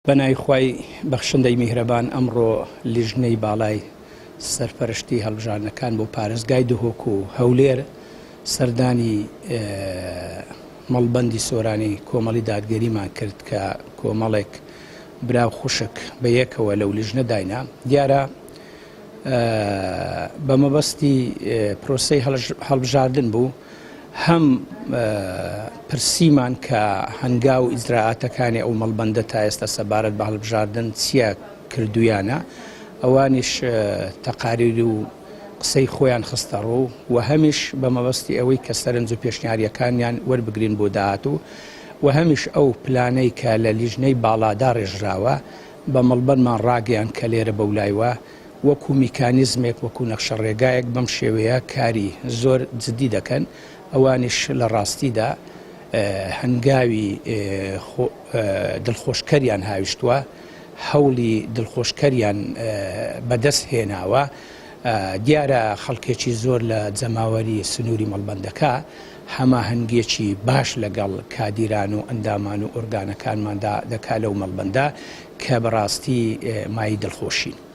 بەناوی خوای بەخشندەی میهرەبان ئەمڕۆ لیژنەی باڵای سەرپەرشتی هەڵبژاردنەکان بۆ پارێزگای دهۆک و هەولێر سەردانی مەڵبەندی سۆرانی کۆمەڵی دادگەریمان کرد کە کۆمەڵێک برا و خوشک بە یەکەوە لەو لیژنە داینا دیارە بە مەبەستی پرۆسەی هەڵبژاردن بوو هەم پرسیمان کە هەنگاو و ئیجرائاتەکانی ئەو مەڵبەندە تا ئێستا سەبارەت بە هەڵبژاردن چییە کردوویانە، ئەوانیش تەقاریر و قسەی خۆیان خستەڕوو و هەمیش بە مەبەستی ئەوەی کە سەرنج و پێشنیارییەکانیان وەربگرین بۆ داهاتوو و هەمیش ئەو پلانەی کە لە لیژنەی باڵا داڕێژراوە بە مەڵبەندمان ڕاگەیاند کە لێرە بەولایوە وەکو میکانیزمێک، وەکو نەخشەڕێگایەک بەم شێوەیە کاری زۆر جدی دەکەن، ئەوانیش لە ڕاستیدا هەنگاوی دڵخۆشکەریان هاویشتووە، هەوڵی دڵخۆشکەریان بەدەست هێناوە، دیارە خەڵکێکی زۆر لە جەماوەری سنووری مەڵبەندەکە هەماهەنگییەکی باش لەگەڵ کادیران و ئەندامان و ئۆرگانەکانماندا دەکا لەو مەڵبەندە کە بەڕاستی مایەی دڵخۆشین.